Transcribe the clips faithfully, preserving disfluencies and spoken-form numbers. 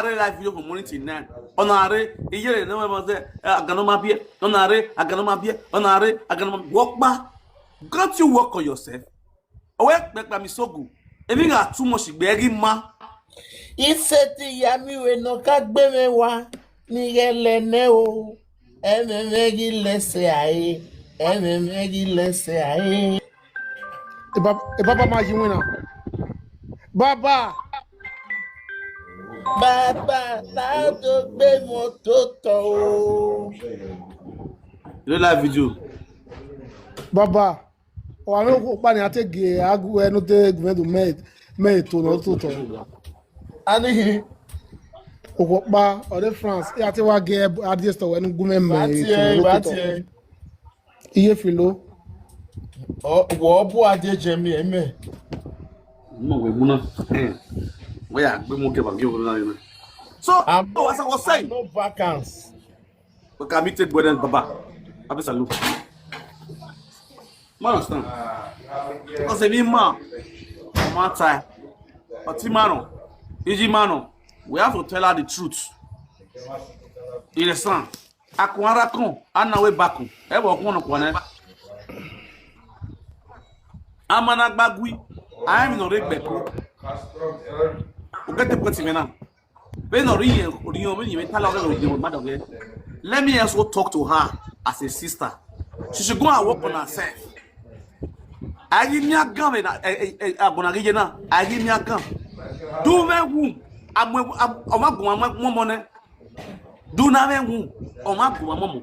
Are live video from morning till night. Onare, iyere no ma se, aganoma bie. Onare, aganoma bie. Onare, aganoma. Work ba. Can't you work on yourself? Owe pe pa mi sogu. Ebi ga too much gbegi ma. Iseti yami we no ka gbe me wa. Ni gele ne o. Ememe gi lese aye. Ememe gi lese aye. Ẹ bá bá máa yí wínà. Bàbá. Bàbá ta tó gbé mọ́tò tọ̀ o. You don't like video. Bàbá. Wà ní òkú pa ni a ti gé agu ẹnu tẹ gùmẹ́dù mẹ́ẹ̀tò náà tó tọ̀. A ní Òkú pa ọ̀rẹ́ France ẹ àti wá gé adìyẹ sọ̀rọ̀ ẹnu gùmẹ́ ìbá mẹ́ẹ̀tò tiẹ̀ náà ìbá tó tọ̀. tiẹ̀. Iye fìló. Wọ́n bú adé jẹ mi ẹ̀ mẹ́. Mo we muna. Eh. Waya gbe mo ke ba mi o na na. So, I'm oh, as I was saying, No vacance. Look at me take brother Baba. Abi salu. Man understand. Because if you man, man tie. But him man, Iji man, we have to tell her the truth. You understand? Akunara kun, ana we baku. E wo kun no kwane. Amana gbagwi. I am no regbeku. O get the point me now. Be no ri yen, ri yen, ri yen, tell her, "Madam, eh, let me also talk to her as a sister. She should go and work on herself." Agi mi agan me na, eh, eh, eh, agona gi na. Agi mi agan. Do me wu. Amwe, am, o ma gun amwe mo mo ne. Do na me wu. O ma gun amwe mo.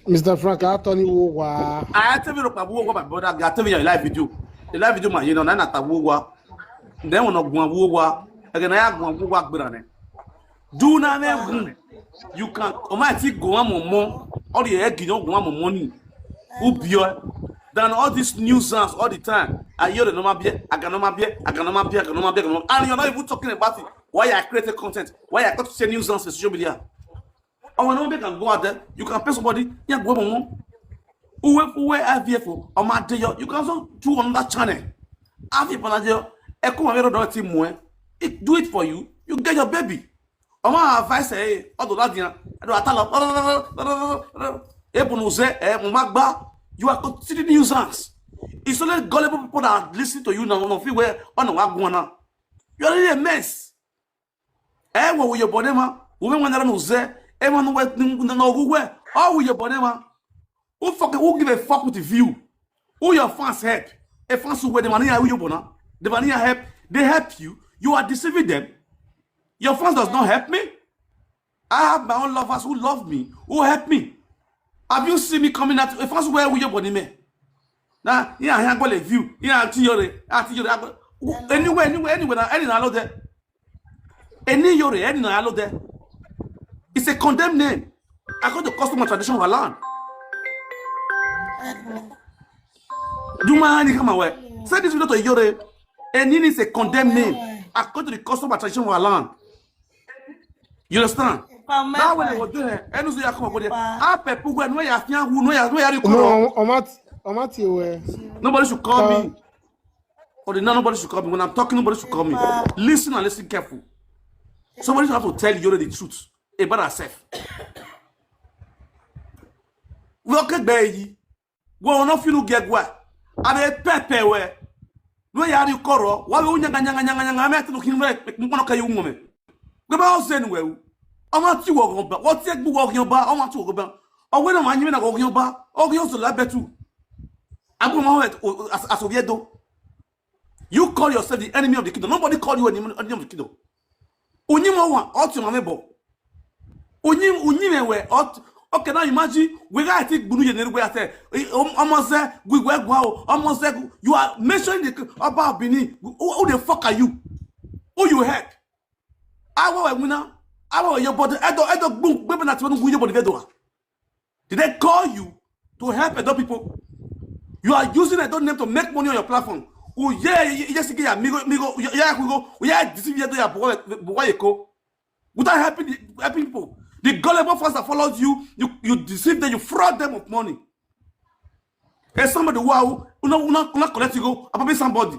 Mister Frank, a tọ́ ni wo wá. I tell you, my brother, I tell you, live video. The live video, man, you know, na na ta wo wa. Then when I go wo wa, again, na ya go wo wa gbera ne. Do na me gun. You can, o ma ti go on mo mo. All the egg, you know, go on mo money. Who be your? Than all this nuisance all the time. I hear the normal beer, I can normal beer, I can normal beer, I can normal beer, and you're not even talking about it. Why I create a content? Why I got to say nuisance in social media? And when nobody can go out there, you can pay somebody. Yeah, go on. Uwe uwe I V F o, o ma dey your, you can also do another channel. I V F na dey your, e ko ma ro do ti mu e. It do it for you. You get your baby. O ma advice e, o do that yan. E do atalo. E bu no se e mo ma gba. You are considered nuisance. It's only gullible people that listen to you now. No fit where on wa go now. You are really a mess. E wo wo your body ma. Wo me wan no se. E ma no we no go we. Oh, wo your body ma. Who fuck, who give a fuck with the view? Who your fans help? A fans who wear the money who you bona? The money help. They help you. You are deceiving them. Your fans does not help me. I have my own lovers who love me, who help me. Have you seen me coming out? A fans wear who you body me? Now, yeah, I have got a view. Yeah, I see your, I see your. Anywhere, anywhere, anywhere. Now, any now there. Any yore, any now there. It's a condemned name. According to custom and tradition of our land. Do my hand come away. Say this video to yore. Any is a condemned name. According to the custom and tradition of our land. You understand? That way they were doing it. And so you come up with it. Ah, people, when we are young, who know you, where you No, ọmọ ti ọmọ ti wẹ. Nobody should call me. Or the, nobody should call me. When I'm talking, nobody should call me. Listen and listen careful. Somebody should have to tell you the truth about herself. We okay, baby. We are not feeling get what. I be pepe we. No ya ri koro. Wa we unyanga nyanga nyanga nyanga. Me tinu kin we. Mkono kayu ngome. Gbé bá ọ̀sẹ̀ ni wẹ̀wù. Ọmọ tí wọ̀ gan bá, wọ́n tí ẹ gbé wọ̀ gan bá, ọmọ tí wọ̀ gan bá. Ọwọ́ náà máa ń yín mẹ́ta wọ̀ gan bá, ọ̀gán yóò sọ̀rọ̀ lábẹ́ tù. Agbó máa ń wẹ̀ as Oviedo. You call yourself the enemy of the kingdom. Nobody call you enemy enemy of the kingdom. Onye mo wa, ọtí ọmọ mẹ́bọ̀. Onye onye mẹ́wẹ̀, ọtí. Okay, now imagine we got to gbunu yẹn nígbà tẹ ọmọ sẹ gbígbẹ gba o ọmọ sẹ you are mentioning the ọba Benin. Who, who the fuck are you? Who you help? Awo we muna. Awo we your body. Edo Edo gbun gbebe na tiwonu your body vedo. Did they call you to help Edo people? You are using Edo name to make money on your platform. Uye ye sige ya migo migo ya kugo uye deceive Edo ya buwa buwa yeko. Without helping the helping people, the gullible fans that followed you, you you deceive them, you fraud them of money. If somebody wow, you know, you know, you know, collect you go, I be somebody.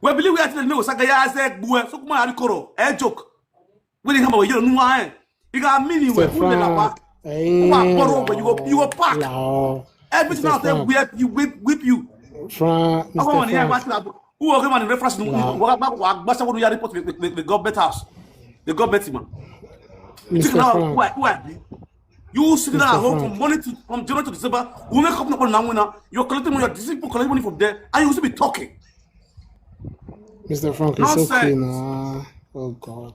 We believe we are telling me Osaka ya say gbue. So kuma ari koro. E joke. We dey come about you no why. You got mini we Mister pull the lawa. Frank. Hey, Who are borrow when you go you go pack. Lao. Everything Mister now say Frank. Whip you whip whip you. Frank, I want to hear Mister Frank. what who are going in reference to Lao. What what what what what you report the government house. The government man. You think Mister now Frank. who are who are you? You sit down at Mister home Frank. from morning to from January to December. We make up now now now. You're collecting money, your disabled people collecting money from there, and you will still be talking. Mister Frank, it's okay Nonsense. Now. Oh God.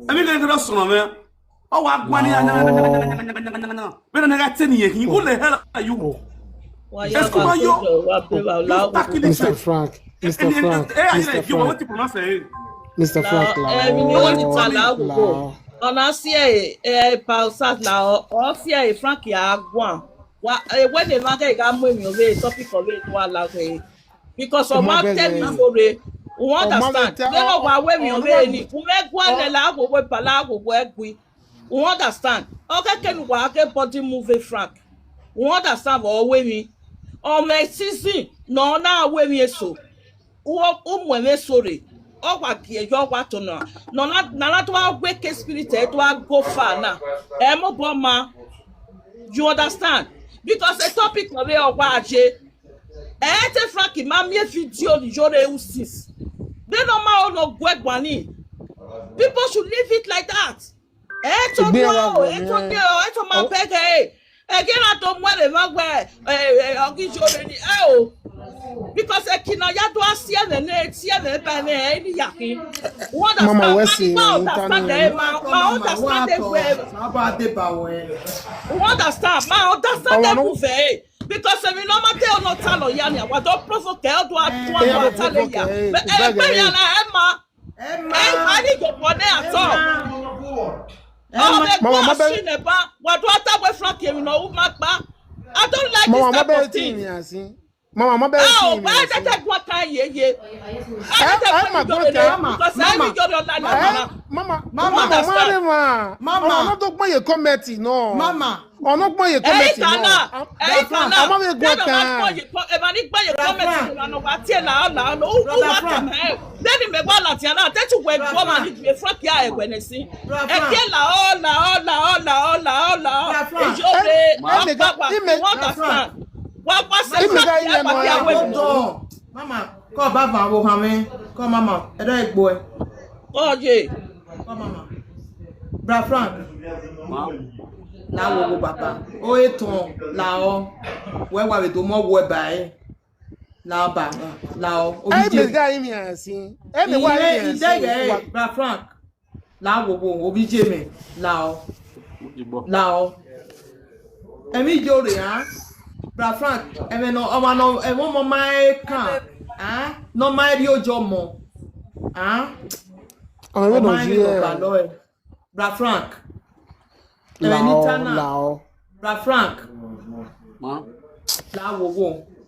Emi ga ga so na me. O wa gwa ni anya anya anya anya anya anya anya. Be na ga teni ye kin. Who the hell are you? Oh, Wa Yes, ya come ba on, yo. Wa pe ba la You stuck in this Mister thing. Frank. Eh, Mister eh, Frank. eh, eh, Mister you want Frank. to pronounce it? Mister Frank. Eh, mi ni wọ́n ti ta Lao. Laogo. Lao. Ọ̀nà sí ẹ̀ ẹ̀ pa ọ̀sà là ọ̀ ọ̀ sí ẹ̀ Frank yà á gbọ́n. Wa ewé ni ma kẹ́ ìka mú èmi òwe topic of it wà lágbo yìí. Because Ọmọ ọmọ bẹ́ẹ̀ tẹ́mi ni. sóre. We Ọmọ understand. bẹ́ẹ̀ tẹ́- Bẹ́ẹ̀ náà wà wé mi ọmọ òwe bẹ́ẹ̀ ni. ni. We mẹ́ gbọ́n ẹ̀ láàgbo wé pa láàgbo wé gbin. We understand. Ọ̀kẹ́ kẹ́mi wà á kẹ́ body move Frank. We understand for wé mi. Ọmọ ẹ̀ season náà náà wé mi èso. Wọ́n ó mú ẹ̀mí sóre. Ọ wà kí ẹ̀yọ́ wà tó náà. Nọ̀nà nana tó wá wé ké spirit ẹ̀ tó wá go far náà. Ẹ mú bọ́ ma. You understand? Because a topic of it ọ̀wá àjẹ. Ẹ ẹ́ tẹ Frank máa mi fídíò ní yóò rẹ̀ ẹ̀ sis. Bí ló máa ń lọ gbọ́ ẹ̀gbọ́n ni. People should leave it like that. Ẹ tó ní Ìgbéyàwó o, ẹ àgbẹ̀ tó ni ní ẹ. o, ẹ tó máa bẹ́gẹ̀ ẹ̀. Ẹ kí náà tó mú ẹ̀rẹ̀ máa gbẹ ẹ̀ ẹ̀ ọ̀gíjọ́ rẹ̀ ni ẹ o. Because ẹ kì í náà yá tó á sí ẹ̀rẹ̀ ní etí ẹ̀rẹ̀ bẹ́ẹ̀ ni ẹ ní yàkí. Wọ́n dà Mama, sá wẹ́ máa sí máa ìwé ọ̀dà níta sá ní dẹ̀ ẹ̀ máa máa ọ̀dà sá dẹ̀ wẹ̀. Sábà dé bá wẹ̀. Wọ́n dà sá máa ọ̀dà sá Àwọn dẹ̀ ló- wù fẹ́ ẹ̀. Because èmi náà máa tẹ́ ọ̀nà ta lọ yá ni àwọn tó provoke ẹ̀ ọ̀dọ̀ àtún Ẹ àwọn yà àtàlẹ̀ yá. provoke ẹ̀, Ẹ bẹ́ẹ̀ bẹ́ẹ̀ gẹ̀ yà ẹ́. náà ẹ máa Ẹ ẹ máa ní ìjọpọ̀ ní àtọ̀. ẹ Ọmọ Mama, ẹgbẹ́ má bẹ́ẹ̀- ọ̀sìn ẹ̀ bá wà tó àtàwọn Frank èmi náà ó máa gbá. I don't like Mama, this má type bẹ́ẹ̀ of tí thing. Ìrìn àsín. Mama, má bẹ́ẹ̀ tí Oh, Ìrìn why àsín. did I go can ye ye? Eh, eh, my brother. Because I will go on Eh, like Mama, Mama, Mama, that's má not rẹ̀ mà. Mama. Ọ̀nà tó gbọ́n yìí kọ́mẹ̀tì náà. Mama. Ọ̀nà gbọ́n yìí Eh, kọ́mẹ̀tì kana, náà. eh, kana. Àwọn ọmọ ẹgbẹ́ Kana kan. ma kpɔ yi kɔ, ema ni kpɔ yi kɔ mɛ ti ma nɔ wa tie la la la o. Uwa kama e. Beni me gba la tia na te tu we gbo ma ni we Frank ya e we ne si. E ke la o la o la o la o la o la o. Ejo le. Ẹ mẹ̀gá, ẹ mẹ̀gá. Wa pa sa. Wa pa se Ẹ mẹ̀gá Frank yìí ya lẹ́nu pa ya ẹ. we. Kọ́ bá bá wo hàn mí. Kọ́ mama. Ẹ dọ́ ìgbò ẹ. Oye. Kọ́ mama. Bra Frank. Láwo wo bàbá. Ó yẹ tán. Làó. Wẹ́ wà lè tó mọ́ wo ẹ̀ báyìí. Làó bà. Làó. Ẹ mẹ̀gá Ìrìn àsín. Ẹ mẹ̀gá Ìrìn àsín. Ìdẹ́gẹ̀ Bra Frank. Láwo wo. Obi jẹ́ mi. Làó. Làó. Ẹ̀mí ìjọ rẹ̀ á. Bra Frank. Ẹ̀mẹ̀ nọ ọmọ nọ ẹ̀mọ̀ mọ̀ máa ń kàn. Á. Nọ máa ń rí ojú ọmọ. Á. Ọ̀nà ìwé Ọmọ náà ẹ̀ yí ní ọ̀gá ẹ̀. Lọ ẹ̀. Bra Frank. Ẹ̀mẹ̀ ní Làó, Tana. làó. Bra Frank. Ma. Láwo wo.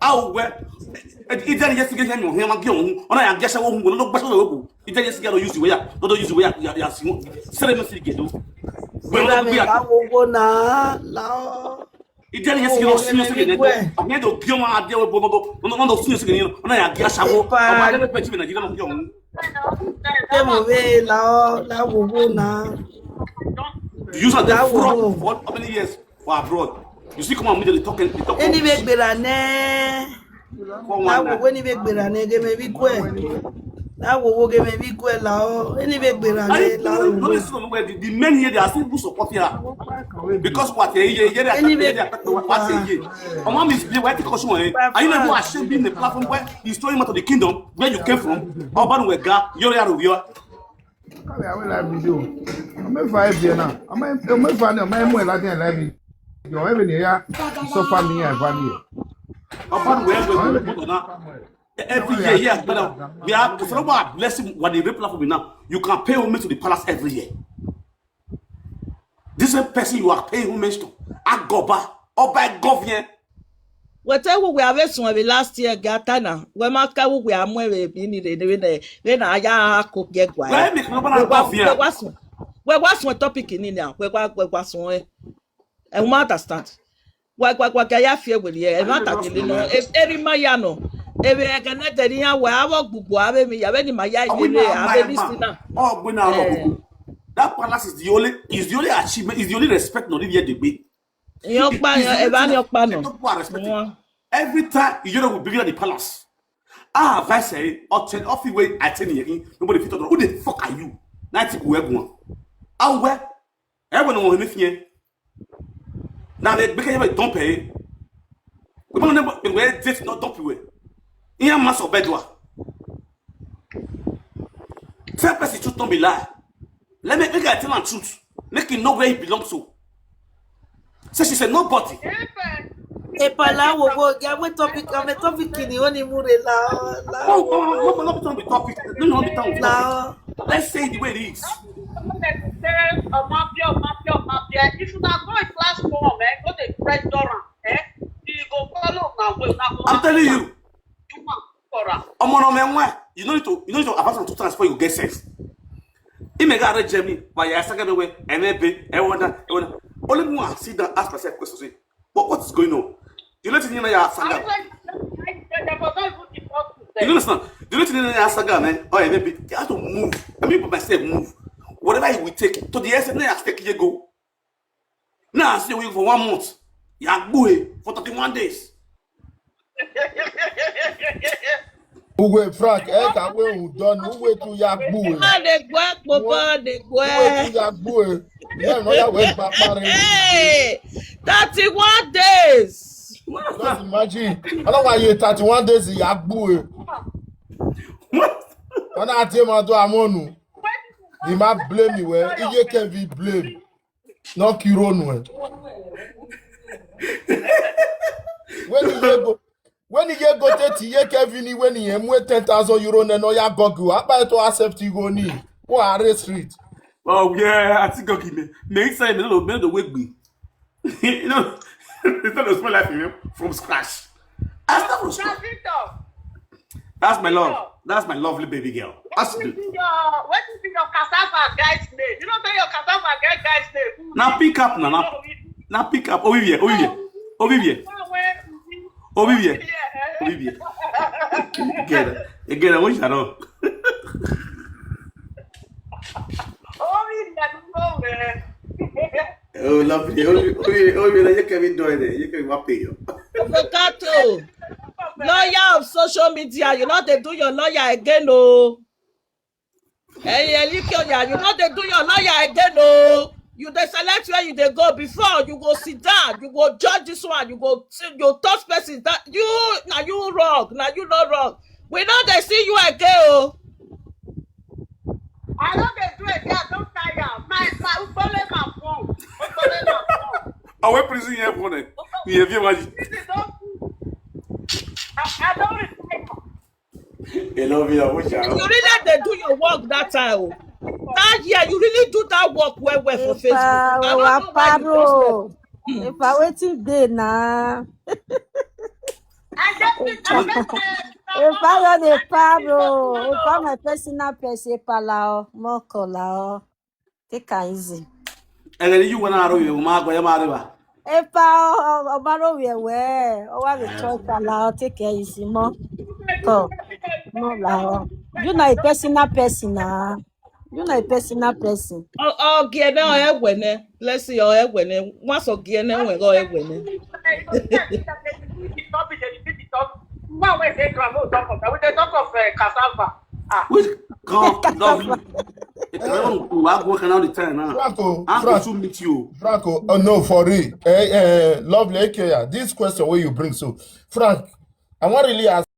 Awo wɛ. Ijɛ ni yɛsi kɛ yɛ nyɔ hɛn ma gɛ ohun. Ɔna ya gɛ sɛ ohun. Ɔna gbɛsɛ ohun. Ijɛ ni yɛsi kɛ lɔ use wɛ ya. Lɔ use wɛ ya ya ya si. Sere mi si gɛ do. Wɛ Ìgbà lɔ mi bi ya. Láwo wo náà láwọ. Ijɛ ni yɛsi kɛ lɔ si yɛsi kɛ nɛ. Ɔkɛ do gɛ ma adiɛ wɛ bɔ bɔ bɔ. Ɔna ɔna si yɛsi kɛ ni. Ɔna ya gɛ asawo. Ɔba adiɛ bɛ pɛ ti mi na jira lɔ gɛ ohun. Tẹ́mọ̀ bẹ́ẹ̀ láwọ láwo wo náà. You use as a Láwo fraud wo. For how many years for abroad? You see, come on, me dey talk, dey talk. Ẹni bẹ gbéra nẹ. Come Láwo on. wo ẹni bẹ gbéra nẹ gẹ́mẹ bí kú ẹ̀. Láwo wo gẹ́mẹ bí kú ẹ̀ láwọ. Ẹni bẹ gbéra I nẹ láwo no wo. Listen to me. The men here, they are still who support here because what here here here they Anyway, attack what here here. Ọmọ mi is being white because one. Are you not even ashamed being the platform where he's throwing out of the kingdom where you came from? Ọba nu wẹga yọrọ yàrá òwúyọ. Kọ́lẹ̀ àwọn live video. Ọmọ ẹ̀fà ẹ̀ bìẹ̀ náà. Ọmọ ẹ̀fà ni ọmọ ẹ̀mú ẹ̀ láti ẹ̀ live video. Ọmọ ẹ̀fà ni ẹ̀yà sọ́fà mi ẹ̀ bá mi ẹ̀. Ọba nu wẹga yọrọ yàrá òwúyọ náà. Every year, yeah, but uh, we are for a blessing when they rape for me now. You can pay homage to the palace every year. This same person you are paying homage to, Agoba, Oba Govien. Wete wu we ave sun eve last year gata na. We ma ka wu we amwe ve bi ni re re ne re na ya ko ge gwa. Where make no We bana wa we Govien? Wa sun. We wa sun topic ni na. We wa we wa sun e. E ma understand. Wa wa wa ka ya fie we ye. E ma ta kele no. E eri ma ya no. E be e kana de ni ya wa awo gbugbo ave mi ya be ni ma ya Are we ile now ave my ni man? Sina. Oh, we now Eh. Rob. That palace is the only is the only achievement, is the only respect not here they be. Your pa, your Evan, your pa no. People are respecting. Every time you know we build the palace. I advise say, or ten off way I ten years. Nobody fit talk. Who the fuck are you? Night go everyone. How where? Everyone know anything. Now they make everybody dump eh. We don't know we date not dump away. Here mass of bedwa. Tell person truth don't be lie. Let me make I tell am truth. Make him know where he belongs to. So she said nobody. Epala wo wo get we topic am topic kini oni mure la la. Oh, oh, oh, no, no, no, no, topic. No, no, no, topic. Let's say the way it is. If you not go in class form, eh, go dey pressure am, eh, you go follow una way, una go. I'm telling you. You want for am. Omo no me nwa. You know to you know to apart from two times before you get sense. He may go reach Germany, but yeah, second way, and then pay, and one that, and one. Only one sit down, ask myself questions. Say, but what is going on? You let me know your saga. You understand? You let me know your saga, man. Oh, yeah, maybe you have to move. I mean, myself move. Whatever it will take to the extent I take you go. Now I see you for one month. You are going for thirty-one days. Uwe Frank, eh, ka we u don, uwe tu ya gbu. Bọ́ọ̀dì gbọ́, pò bọ́ọ̀dì gbọ́. Uwe tu ya gbu. Yeah, no, ya we pa pare. Hey, thirty-one days. Just imagine. Ọlọ́wọ́ ayé thirty-one days ya gbu. Wọ́n á ti máa tó àmọ́nu. He might blame you, eh? Iye Kevin blame. No kiro nu, eh? When you go, when you go to T A Kevin, when you mwe ten thousand euro, ne no ya gogu. Apa to accept you go ni. What are street? Oh yeah, I think okay. Me, me inside me no me no wake me. You know, it's not a small life, you know, from scratch. I start from scratch. That's my love. That's my lovely baby girl. That's the. What is your cassava guys name? You know, say your cassava guy guys name. Now pick up, now. Now pick up. Olivier, Olivier, Olivier. Olivier. Olivier. Again, again, I wish I know. Oh, lovely. Oh, oh, oh, oh, you can be doing it. You can be happy. Avocado, lawyer of social media, you know they do your lawyer again, oh. Hey, Elikioya, you know they do your lawyer again, oh. You they select where you they go before you go sit down, you go judge this one, you go you touch person that you now you wrong, now you not wrong. We know they see you again, oh. I don't dey do again. I don't tire. My my ukpole na phone. Ukpole na phone. Awe prison here for ne. Ni evi maji. Prison don do. I I don retire. They love you. I wish I. You really dey do your work that time. Oh. That year you really do that work well well for Facebook. I don't know why you just left. If I waiting day na. Epa yo dey paro. Epa my personal person epa lao. Moko lao. Take it easy. And then you wanna arrow you, ma go ya ma riba. Epa o baro we we. O wa be try epa lao, take it easy mo. Ko. Mo lao. You na a personal person na. You na a personal person. Oh, oh, Giene, oh, Egwene. Let's see, oh, Egwene. Once oh, Giene, we go Egwene. Which come, no, we are going all the time now. Franco, I'm going to meet you. Franco, oh no, for real. Eh, eh, lovely, okay, yeah. This question where you bring so, Frank, I want really ask.